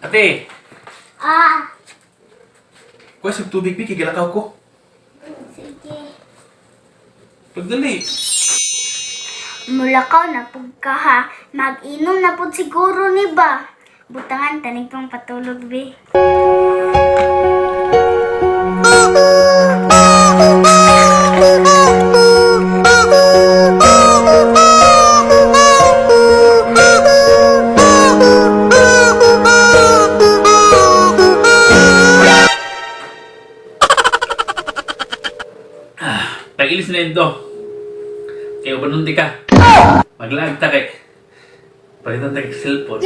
Ate, Ah, kuha sa tubig, Bi, kay gilakaw ko. Sige. Pagdali. Mulakaw na pud ka ha. Mag-inom na pud siguro ni ba? Butangan tanig pang patulog be. Tag-ilis na ito. Kaya uban ka. Maglaag ta kay. Palitan ta kay cellphone.